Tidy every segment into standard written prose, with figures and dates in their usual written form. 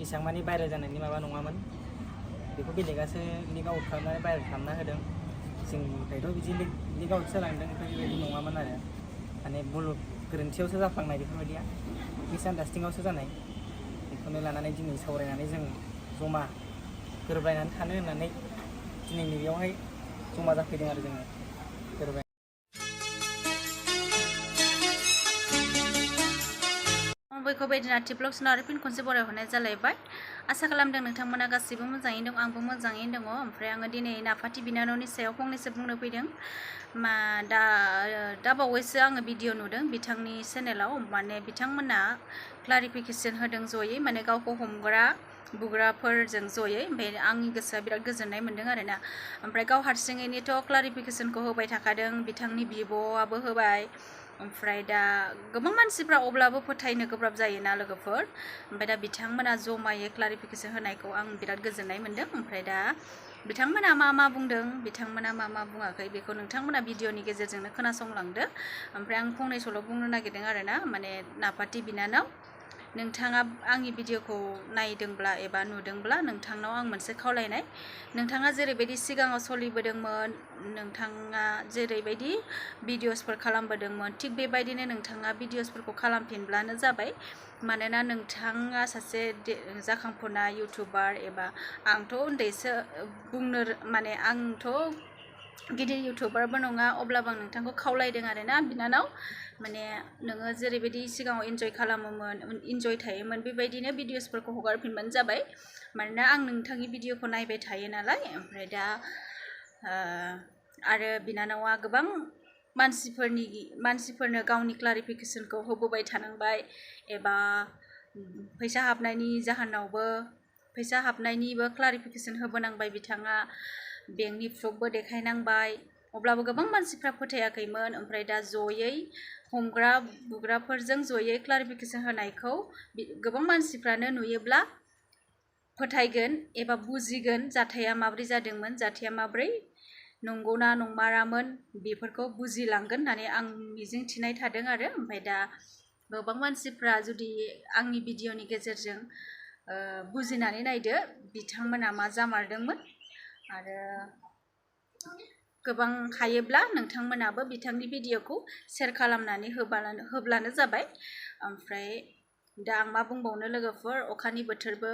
एसेबां मानि भाइरेल जानायनि माबा नङामोन बेखौ बेलेगासो लिक आउट खालामनानै भाइरेल खालामना होदों जोंनिफ्रायथ' बिदि लिक आउट जालांदों बेफोरबायदि नङामोन आरो माने भुल गोरोन्थियावसो जाफ्लांनाय बेफोरबायदिया मिसआन्डारस्टेन्डिंआवसो जानाय बेखौनो लानानै दिनै सावरायनानै जों जमा गोरोबलायनानै थानो होननानै दिनैनि बेयावहाय जमा जाफैदों आरो जोङो गोरोबलायनानै बयखौ बेदिनाथि ब्लग्सनाव आरो फिन खनसे बरायहरनाय जालायबाय आसा खालामदों नोंथांमोना गासिबो मोजाङैनो दं आंबो मोजाङैनो दङ ओमफ्राय आङो दिनै नाफाथि बिनानावनि सायाव फंनैसो बुंनो फैदों दा बावैसो आङो भिडिअ नुदों बिथांनि चेनेलाव माने बिथांमोना क्लारिफिकेसन होदों जयै माने गावखौ हमग्रा बुग्राफोरजों जयै ओमफ्राय आंनि गोसोआ बिराद गोजोननाय मोन्दों आरोना ओमफ्राय गाव हारसिङैनोथ' क्लारिफिकेसनखौ होबाय थाखादों बिथांनि बिब'आबो होबाय ओमफ्राय दा गोबां मानसिफ्रा अब्लाबो फोथायनो गोब्राब जायोना लोगोफोर ओमफ्राय दा बिथांमोना जमायै क्लारिफिकेसन होनायखौ आं बिराद गोजोननाय मोन्दों ओमफ्राय दा बिथांमोना मा बुंदों बिथांमोना मा बुङाखै बेखौ नोंथांमोना भिडिअनि गेजेरजोंनो खोनासंलांदो ओमफ्राय आं फंनैसोल' बुंनो नागिरदों आरोना माने नाफाथि बिनानाव नोंथाङा आंनि भिडिअखौ नायदोंब्ला एबा नुदोंब्ला नोंथांनाव आं मोनसे खावलायनाय नोंथाङा जेरैबायदि सिगाङाव सोलिबोदोंमोन नोंथाङा जेरैबायदि भिडिअसफोर खालामबोदोंमोन थिग बेबायदिनो नोंथाङा भिडिअसफोरखौ खालामफिनब्लानो जाबाय मानोना नोंथाङा सासे जाखांफुनाय इउटुबार एबा आंथ' उन्दैसो बुंनो माने आंथ' गिदिर इउटुबारबो नङा अब्लाबो आं नोंथांखौ खावलायदों आरोना बिनानाव माने नोङो जेरैबायदि सिगाङाव इन्जय खालामोमोन इन्जय थायोमोन बेबायदिनो भिडिअसफोरखौ हगारफिनबानो जाबाय मानोना आं नोंथांनि भिडिअखौ नायबाय थायो नालाय ओमफ्राय दा आरो बिनानावा गोबां मानसिफोरनो गावनि क्लारिफिकेसनखौ होबोबाय थानांबाय एबा फैसा हाबनायनि जाहोनावबो फैसा हाबनायनिबो क्लारिफिकेसन होबोनांबाय बिथाङा बेंकनि प्रुफबो देखायनांबाय अब्लाबो गोबां मानसिफ्रा फोथायाखैमोन ओमफ्राय दा जयै हमग्रा बुग्राफोरजों जयै क्लारिफिकेसन होनायखौ गोबां मानसिफ्रानो नुयोब्ला फोथायगोन एबा बुजिगोन जाथाया माब्रै जादोंमोन जाथाया माब्रै नंगौना नंमारामोन बेफोरखौ बुजिलांगोन होननानै आं मिजिं थिनाय थादों आरो ओमफ्राय दा गोबां मानसिफ्रा जुदि आंनि भिडिअनि गेजेरजों बुजिनानै नायदो बिथांमोना मा जामारदोंमोन आरो गोबां हायोब्ला नोंथांमोनाबो बिथांनि भिडिअखौ शेयार खालामनानै होब्लानो जाबाय ओमफ्राय दा आं मा बुंबावनो लोगोफोर अखानि बोथोरबो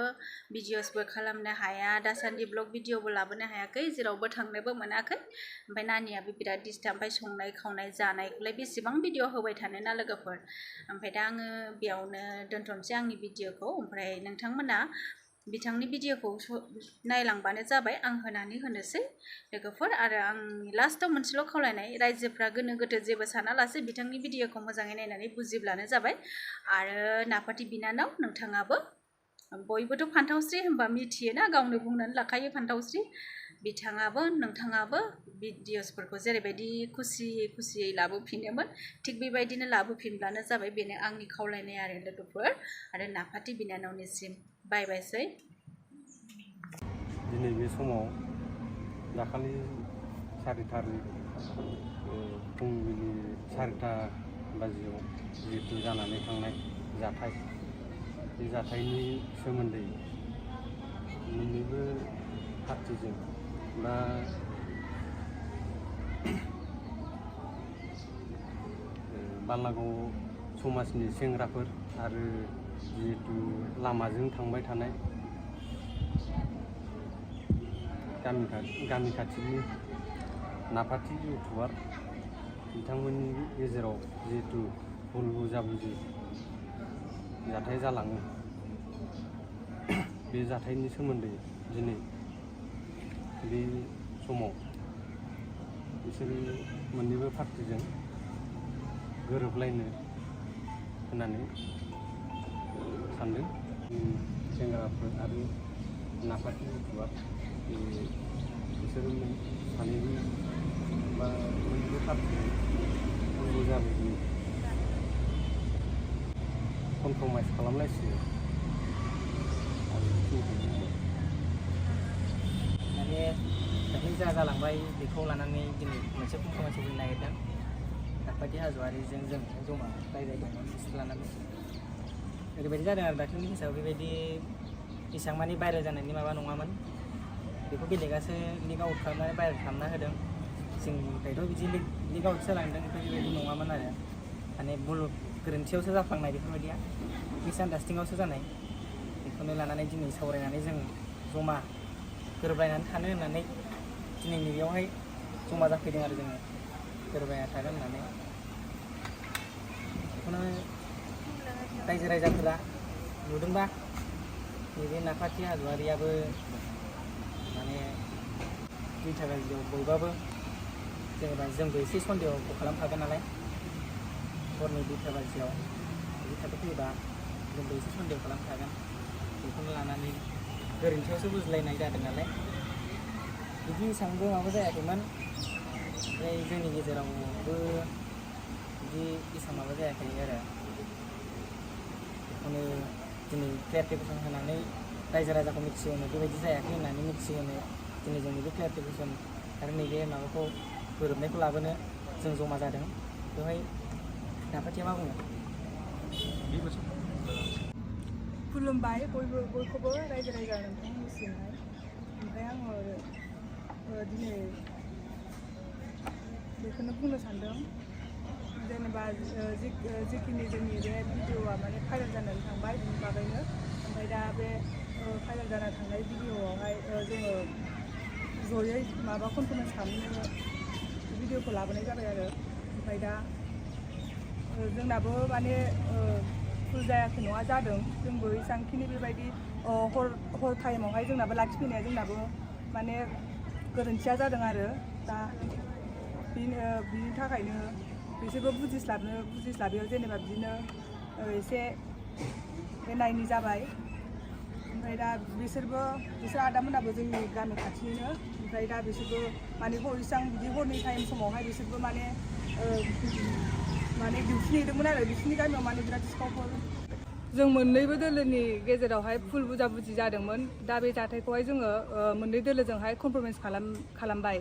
भिडिअसबो खालामनो हाया दासान्दि ब्लग भिडिअबो लाबोनो हायाखै जेरावबो थांनोबो मोनाखै ओमफ्राय नानियाबो बिराद डिस्टार्ब ओमफ्राय संनाय खावनाय जानायखौलाय बेसेबां भिडिअ होबाय थानो ना लोगोफोर ओमफ्राय दा आङो बेयावनो दोनथ'नोसै आंनि भिडिअखौ ओमफ्राय नोंथांमोना बिथांनि भिडिअखौ नायलांबानो जाबाय आं होनानै होनोसै लोगोफोर आरो आंनि लास्टआव मोनसेल' खावलायनाय रायजोफ्रा गोनो गोथो जेबो सानालासे बिथांनि भिडिअखौ मोजाङै नायनानै बुजिब्लानो जाबाय आरो नाफाथि बिनानाव नोंथाङाबो बयबोथ' फान्थावस्रि होनबा मिथियोना गावनो बुंनानै लाखायो फान्थावस्रि बिथाङाबो नोंथाङाबो भिडिअसफोरखौ जेरैबायदि खुसियै लाबोफिनोमोन थिग बेबायदिनो लाबोफिनब्लानो जाबाय बेनो आंनि खावलायनाय आरो लोगोफोर आरो नाफाथि बिनानावनिसिम बाय बायसै दिनै बे समाव दाखालि 4 थारिख फुंबिलि 4टा बाजियाव जिहेतु जानानै थांनाय जाथाय बे जाथायनि सोमोन्दै मोननैबो पार्टिजों बा बालागाव समाजनि सेंग्राफोर आरो जिहेतु लामाजों थांबाय थानाय गामि खाथिनि नाफाथि इउटुबार बिथांमोननि गेजेराव जिहेतु भुल बुजाबुजि जाथाय जालाङो बे जाथायनि सोमोन्दै दिनै बे समाव बिसोरो मोननैबो पार्टिजों गोरोबलायनो होननानै सानदों सेंग्राफोर आरो नाफाथि इउटुबार बिसोरो सानैबो बा मोननैबो पार्टिजों भुल बुजाबुजि कमप्रमाइस खालामलायसिगोन माने दाख्लै जालांबाय बेखौ लानानै दिनै मोनसे कमप्रमाइस होनो नागिरदों नाफाथि हाज'वारिजों जों जमा रायज्लायदोंमोन बिसोर लानानै ओरैबायदि जादों आरो दाख्लैनि केसाव बेबायदि इसां मानि भाइरेल जानायनि माबा नङामोन बेखौ बेलेगासो लिक आउट खालामनानै भाइरेल खालामना होदों जोंनिफ्रायथ' बिदि लिक आउट जालांदों बेफोरबायदि नङामोन आरो माने भुल गोरोन्थियावसो जाफ्लांनाय बेफोरबायदिया मिसआन्डारस्टेन्डिंआवसो जानाय बेखौनो लानानै दिनै सावरायनानै जों जमा गोरोबलायनानै थानो होननानै दिनै नैबेयावहाय जमा जाफैदों आरो जोङो गोरोबलायना थागोन होननानै बेखौनो रायजो राजाफोरा नुदोंबा नैबे नाफाथि हाज'वारियाबो माने 2टा बाजियाव बयबाबो जेनेबा जोंबो एसे सन्देहखौ खालामखागोन नालाय हरनि 2टा बाजियाव बिदि थाब फैयोबा जोंबो एसे सन्देह खालामखागोन बेखौनो लानानै गोरोन्थियावसो बुजिलायनाय जादों नालाय बिदि एसेबांबो माबा जायाखैमोन ओमफ्राय जोंनि गेजेरावबो बिदि एसेबां माबा जायाखै आरो बेखौनो दिनै क्लियारिफिकेसन होनानै रायजो राजाखौ मिथिहोनो बेबायदि जायाखै होननानै मिथिहोनो दिनै जों नैबे क्लियारिफिकेसन आरो नैबे माबाखौ गोरोबनायखौ लाबोनो जों जमा जादों बेवहाय नाफाथिया मा बुङो? खुलुमबाय बयखौबो रायजो राजा नोंथांमोननिसिमहाय ओमफ्राय आङो दिनै बेखौनो बुंनो सानदों जेनेबा जिखिनि जोंनि बे भिडिअआ माने भाइरेल जानानै थांबाय बिनि बागैनो ओमफ्राय दा बे भाइरेल जाना थांनाय भिडिअआवहाय जोङो जयै माबा कनफारेन्स खालामनो भिडिअखौ लाबोनाय जाबाय आरो ओमफ्राय दा जोंनाबो माने भुल जायाखै नङा जादों जोंबो एसांखिनि बेबायदि हर टाइमावहाय जोंनाबो लाखिफैनाया जोंनाबो माने गोरोन्थिया जादों आरो दा बिनि थाखायनो बिसोरबो बुजिस्लाबियाव जेनेबा बिदिनो एसे एनायनि जाबाय ओमफ्राय दा बिसोर आदामोनाबो जोंनि गामि खाथिनिनो ओमफ्राय दा बिसोरबो माने इसां बिदि हरनि टाइम समावहाय बिसोरबो माने डिउटि नेदोंमोन आरो बिसोरनि गामियाव माने बिराद सिखावफोर जों मोननैबो दोलोनि गेजेरावहाय भुल बुजाबुजि जादोंमोन दा बे जाथायखौहाय जोङो मोननै दोलोजोंहाय कमप्रमाइस खालामबाय